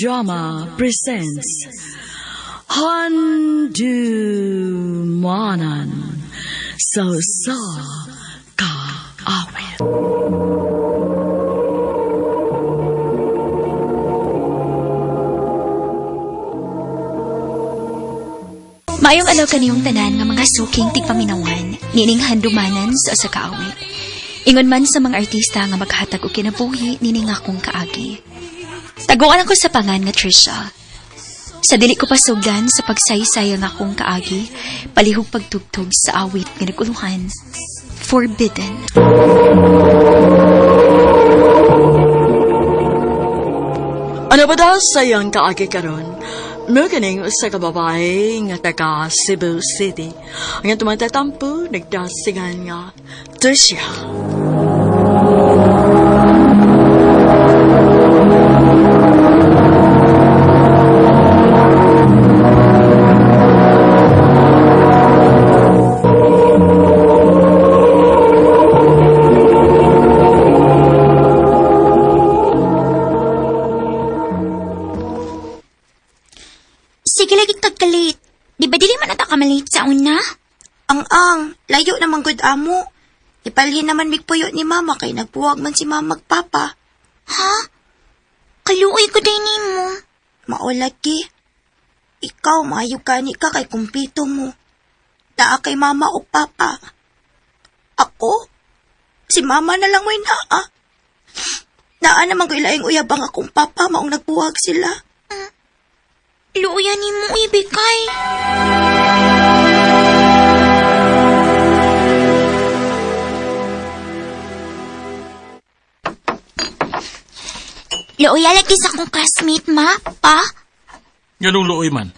Drama presents Handumanan sa Usa Ka Awit. Maayong alaw kaniyong tanan nga mga suking tigpaminawan, nining handumanan sa usa ka awit. Ingon man sa mga artista nga maghatag og kinabuhi nining akong kaagi. Taguan ako sa pangan nga Trisha. Sa dili ko pasugdan sa pagsaysay ang akong kaagi, palihog pagtugtog sa awit nga naguluhan, Forbidden. Ano ba daw sa iyang kaagi karon? Muganing usa ka babae nga taga Cebu City. Ang tumatatampo nagdasingan nga Tricia. Sige lagi kagkalit. Di ba dili man ata ka malate sa una? Ang-ang, layo naman gud amo. Ipalhin naman migpuyo ni mama kay nagbuwag man si mama magpapa. Ha? Kaluoy ko din nimo. Maulagi. Ikaw, maayo gani ka kay kumpito mo. Naa kay mama o papa. Ako? Si mama na lang may naa. Naa naman ko ilaing uyab ang akong papa maong nagbuwag sila. Luoyan nimo ibigay. Luoya lagi sa akong classmate, ma, pa. Ganong luoy man.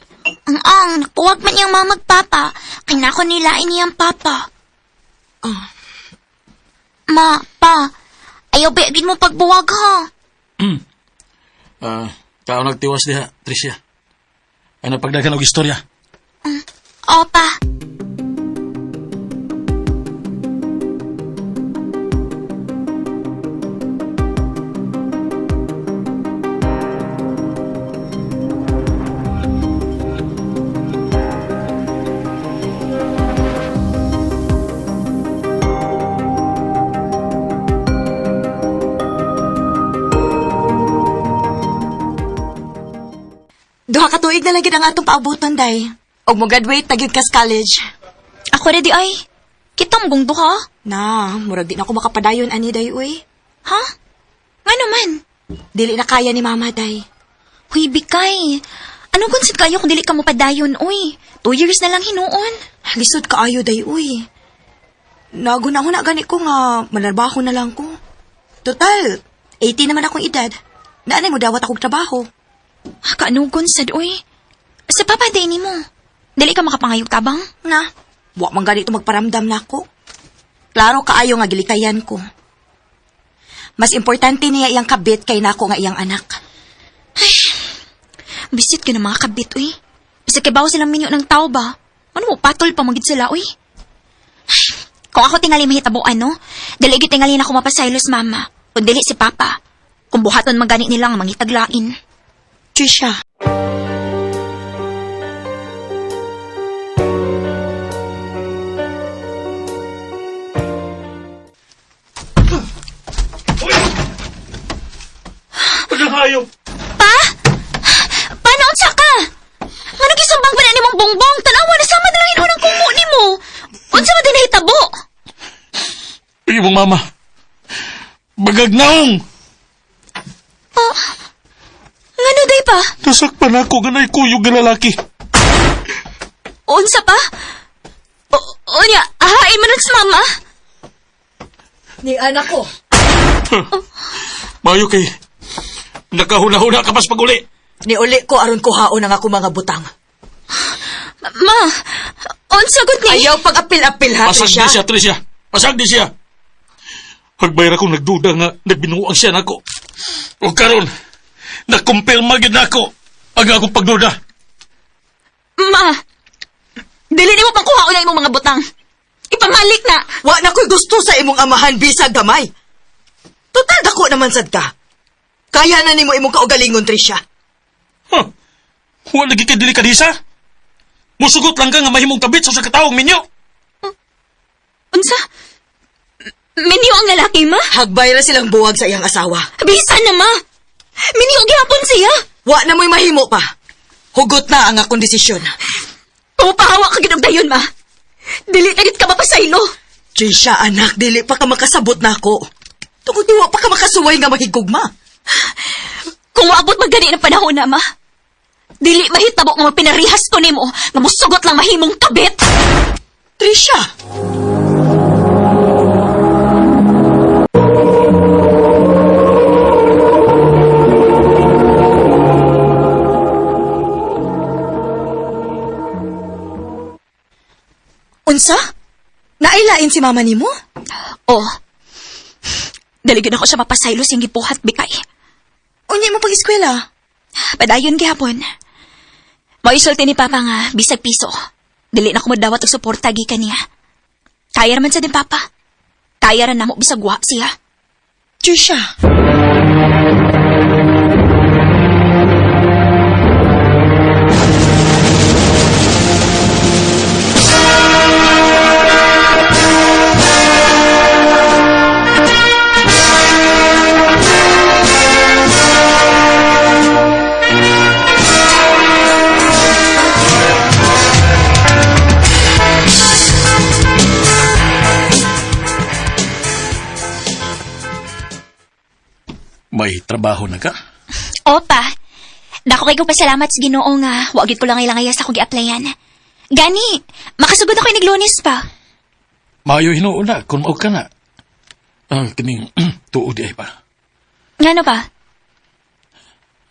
Ang ang, nagpuwag man iyang mama magpapa. Kay nako nilain niyang papa. Ma, pa, ayaw ba mo pagbuwag ha? Ah, tao nagtiwas diha, Tricia. Ano pagdagan og istorya? Opa. Duha ka tuig na lang gid ang atong paabuton, day. Og mo graduate na gyud kas college. Ako ready ay. Kita mo gong duha? Na, murag di na ako makapadayon ani day uy. Ha? Nga naman? Dili na kaya ni mama day. Huy, Bikay. Anong konsit kayo kung dili ka mo padayon, uy? 2 years na lang hinuon. Lisod kaayo day uy. Naguna-huna gani ko nga manarbaho na lang ko. Total, 18 naman akong edad. Naanay mo dawat akong trabaho. Ah, Kaanong sad, uy? Sa papa day ni mo. Dili ka makapangayog tabang? Na, wa man gani to magparamdam nako. Klaro kaayo nga gilikayan ko. Mas importante niya iyang kabit kay nako nga iyang anak. Bisit ka na mga kabit, uy. Bisa kay bawo silang minyo ng tao ba? Ano mo, patol pa magid sila, uy. Ay, kung ako tingali mahitabo, ano? Dili gyud tingali na ako mapasaylos, mama. Kung dili si papa. Kung buhaton man gani nila nga mangitaglain. Trisha. Pagkakayop! Pa? Paano unsa ka? Ngano gisumbang pa na nimong bongbong? Tanawa na sama na lang hinuon ang kumo nimo. Unsa man din nahitabo? Imong mama. Bagag naong! Ngano day pa? Nasakpan ako nga naikuyog nga lalaki. Unsa pa? O, unya, ahain man nun sa mama. Ni anak ko. Mayo kay nakahuna-huna ka pas paguli. Ni uli ko aron kuhaon ang ako mga butang. Ma, unsa gud ni? Ayaw pag-apil-apil ha, Pasag Trisha. di siya, Tricia. Pasag di siya. Hagbay ra kong nagduda nga nagbinuang siya nako. O karon, nakumpirma gyud nako ang akong pagduda. Ma, dili nimo pang kuhaon ang imong mga butang. Ipamalik na. Wa na ko'y gusto sa imong amahan bisag gamay. Total dako naman sad ka. Kaya na nimo imong kaugalingon, Trisha. Huh. Wa lagi kay delikadesa. Musugot lang ka nga mahimong kabit sa usa ka taong minyo. Unsa? Minyo ang lalaki, ma? Hagbay ra silang buwag sa iyang asawa. Bisan na, ma. Minyo gihapon siya. Wa na mo'y mahimo pa. Hugot na ang akong desisyon. Pupahawa ka gid og dayon, ma. Dili na gid ka mapasaylo. Trisha, anak, dili pa ka makasabot na ako. Tungod di wa pa ka makasuway nga makigugma. Kung maabot magani ng panahon na, ma. Dili mahitabo nga mapinarihas ko nimo nga musugot lang mahimong kabit. Trisha! Unsa? Nailain si mama nimo? Oh. Dali gid ako siya mapasaylo siyang gibuhat bikay. Unya mo pag-eskwela. Padayon gihapon. Maisulti ni Papa nga bisag piso. Dili na ko madawat og suporta gikan niya. Kaya raman sa din Papa. Kaya ra namo bisag wa siya. Trisha! May trabaho na ka? Opa, dako kay ko pasalamat sa Ginoo nga wa gid ko lang ilangaya sa akong gi-applyan. Gani, makasugod ako inig Lunes pa. Maayo hinuon na kung mao ka na. Ah, kining tuod di ay pa. Ngano pa?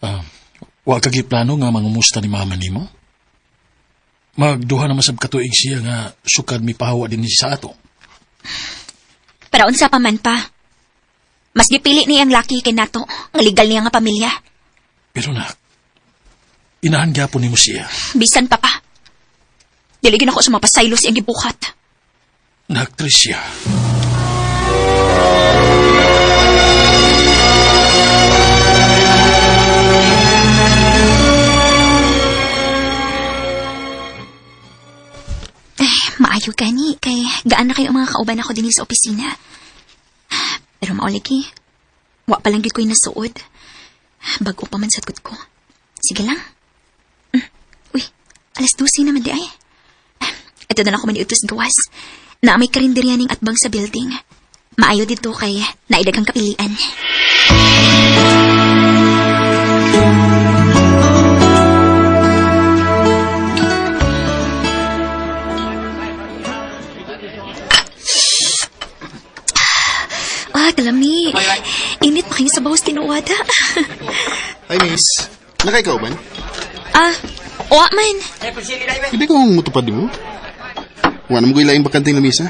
Ah, wa ka giplano nga mangumusta ni mama nimo? Magduha na masab katuig siya nga sukad mipahawa din sa ato. Para unsa pa man pa. Mas gipili niya ang laki kay nato, nga legal niya nga pamilya. Pero nak, inahan gyapon nimo siya. Bisan pa pa. Dili gid ako sa mapasaylo siyang gibuhat. Nak, Tricia. Ay, maayo gani kay gaan na kayo ang mga kauban ako dinhi sa opisina. Pero mauligi, wa pa lang gid ko'y nasuod. Bag-o pa man sad gud ko. Sige lang. Uy, 12:00 naman di ay. Ah, ito na lang ako maniutos gawas. Na may karinderya ning atbang sa building. Maayo dito kay naidaghang kapilian. Ah, kalami. Init pa kayo sa bawas tinuwada. Hi, miss. Nakaikaw ba? Ah, wa man. Hindi ko mutupad mo. Wala mo ko ilaing bakanteng lamisa.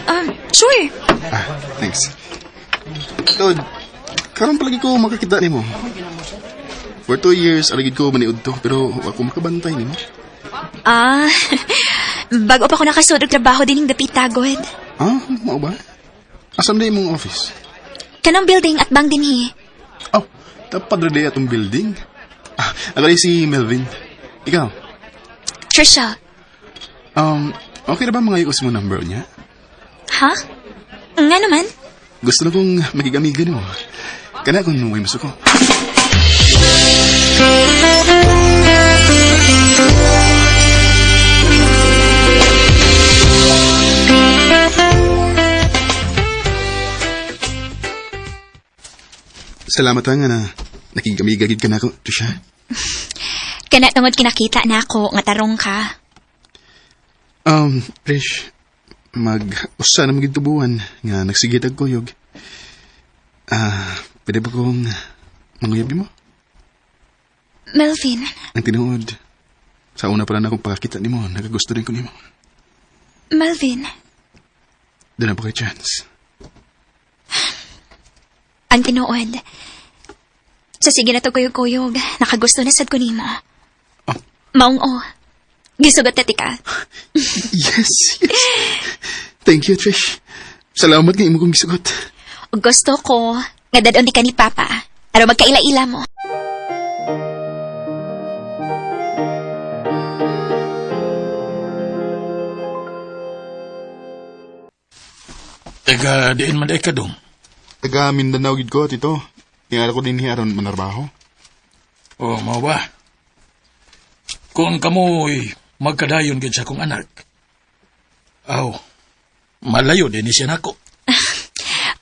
Ah, sure. Ah, thanks. Tod, karon palagi ko makakita nimo. For 2 years, alagid ko maniud to, pero ako makabantay nimo. Ah, bago pa ako nakasuod og trabaho din yung dapita, God. Ah, mao ba? Asam na imong office? Kanang building at bang dinhi. Oh, tapad ra atong building. Ah, ako rin si Melvin. Ikaw, Trisha. okay na ba mga ikos mo number niya? Ha? Nga naman. Gusto na kong makigamigan mo. Kana kung may masuko. Salamat ha nga na nakigamiga gid ka na ako, Trisha. Kana tungod kinakita na ako nga tarong ka. Trish, mag-usa na maging tubuan nga nagsigit ag kuyog. Ah, pwede ba kong manguyabi mo? Melvin, Ang tinuod, sa una pa lang akong pagkakita nimo, nakagusto rin ko nimo. Melvin, Doon na pa kay chance. ang tinuod. Sa sige na to kuyog-kuyog, nakagusto na sad ko nimo. Oh. Maong o. Gisugot na tika. Yes, yes. Thank you, Trish. Salamat nga imo kong gisugot. Ug gusto ko nga dadon di ka ni Papa. Aron magkaila-ila mo. Taga diin man ay kadong. Taga Mindanao gid ko, tito. Niara ko din aron manarbaho. O, mao ba? Kung kamoy magkadayon gid sa akong anak, aw, malayo din ni siya nako.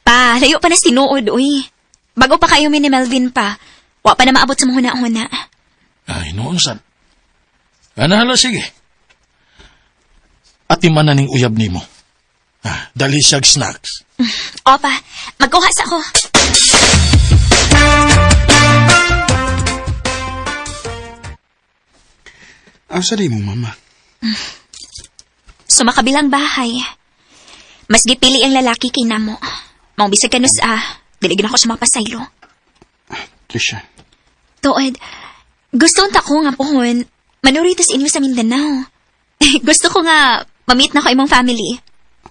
Pa, layo pa na sinuod, uy. Bago pa kayo mi ni Melvin pa. Wa pa na maabot sa mga huna-huna. Ay, noon sad. Anahala, sige. Ati man na ning uyab nimo. Ah, dali siyag snacks. Opa, magkuha sa ko. Asa di mo, mama? Sumakabilang bahay. Mas gipili ang lalaki kay namo. Maong bisag kanus ah, dili gid ako siya mapasaylo. Trisha. Tuod, gusto unta ko nga pohon, manuri tas inyo sa Mindanao. Gusto ko nga mamit na ko imong family.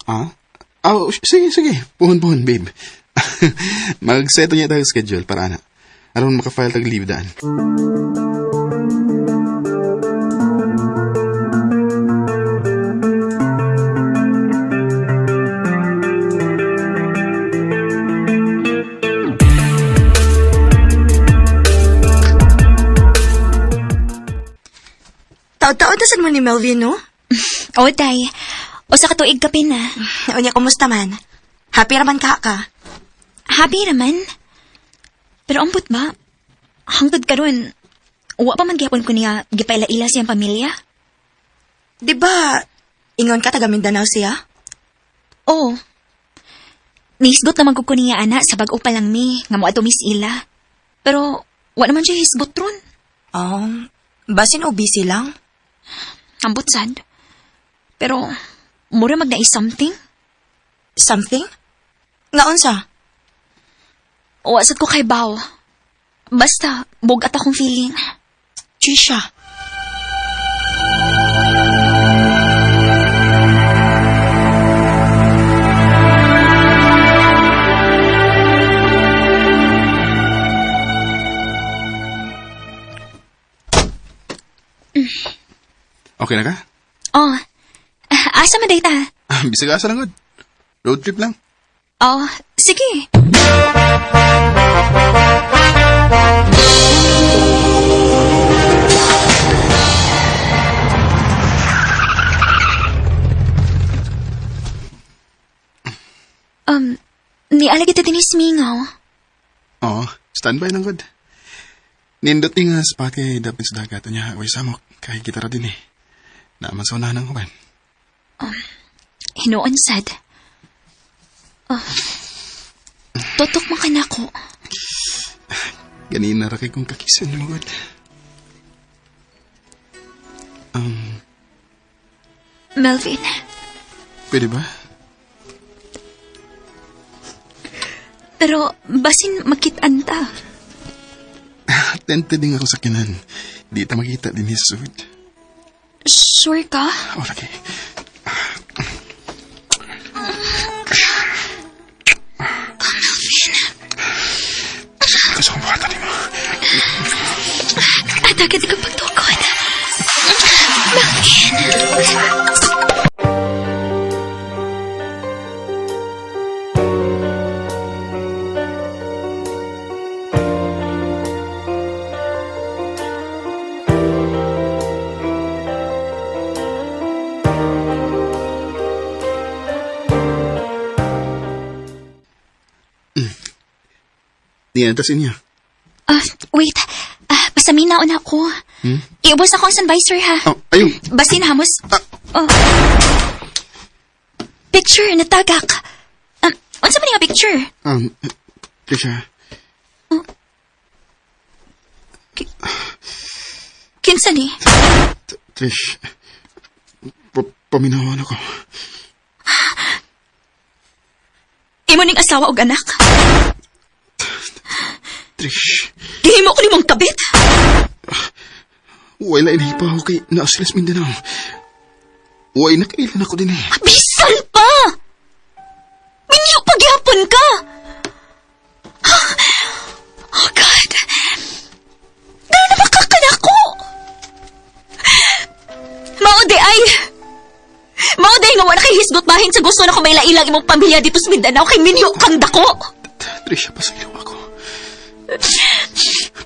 Ah? Oh, sige, sige. Puhon-puhon, babe. Mag-seto niya tayo schedule para ana. Aron maka-file tag leave daan. Taod-taod na sad mo ni Melvin, no? O, day. O sa katuig ka pina. Unya, kumusta man? Happy raman ka ka. Happy raman. Pero ambot ba? Hangtod karon, wa pa man gihapon ko niya gipaila-ila siyang pamilya. Di ba, ingon ka taga Mindanao siya? Oo. Nihisgot naman ko niya ana sa bag-o pa lang mi nga mo ato miss ila. Pero wa naman siya hisgot ron. Oh, basin o busy lang? Ambot sad. Pero mura mag something. Something? Nga unsa? Wa sad ko kay baw. Basta bugat akong feeling. Trisha. Okay na ka? Oh. Asa man data? Ah, bisag asa lang gud. Road trip lang. Oh, sige. Nialagi ta dinis mingaw. Oo, standby lang gud. Nindot ni nga spot kay dapit sa dagat niya. Way samok kay gitara din eh. Naaman sa unahan ng uban. Hinuon sad. Oh. Tutok man ka nako. Ganina ra kay kong kakisan mo gud. Melvin, Pwede ba? pero basin makitaan ta. Atente din ako sa kinan. Di ta makita din ni sud. Sure ka? Oh, lagi. Gusto kong buhatan nimo. Atagad ka pagtukod. Melvin! Di na tas inyo. Ah, wait. Ah, pasamina na ako. Iubos ako ang sun visor ha. Oh, ayun. Basin hamos. Oh. Picture natagak. Unsa man nga picture? Trisha, Kinsa ni? Trish, paminawan ako. Imo ning asawa og anak. Trish, Gihimo ko nimong kabit. wala pa ako kay naaslas Mindanao. Way na kailan ako din eh. Bisan pa. Minyo pagyapon ka. Oh God. Dahil na makakanako. Mao di ay. Mao di nga wala kay hisgot. Paghisgot bahin sa gusto na ko may lailang imong pamilya dito sa Mindanao kay minyo kang dako. Trisha, pasaylo ako.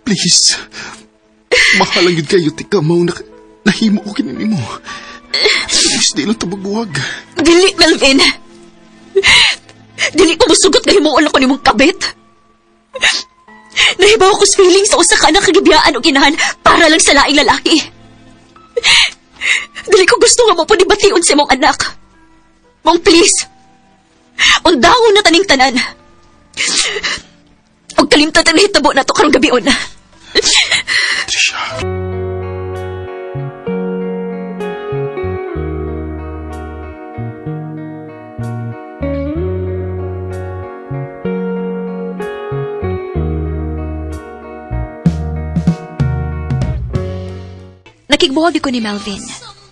Please. Mahalang yun kayo, tika mo na nahimo ko kinini mo. Please, di lang tabagbuwag. Dili, Melvin. Dili ko musugot nga himuon ako nimong kabit. Nahibaw ko sa feeling sa usa ka anak kagibiyaan o ginahan para lang sa laing lalaki. Dili ko gusto nga mo po bation sa imong anak. Mong please. Undawon na taning tanan. Og kalimtan ang nahitabo na to karong gabion. Trisha. Nakigbuhag ko ni Melvin.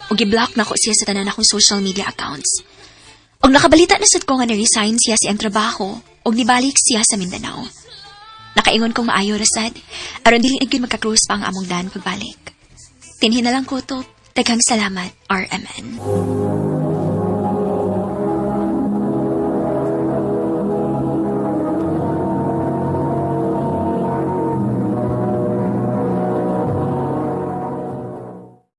Ug gi-block na ko siya sa tanan akong social media accounts. Og nakabalita na sad ko nga ni-resign siya sa iyang trabaho ug nibalik siya sa Mindanao. Nakaingon kong maayo ra sad, aron dili na gyud magka-close pa ang among dan pagbalik. Tinhin na lang ko to. Daghang salamat, RMN.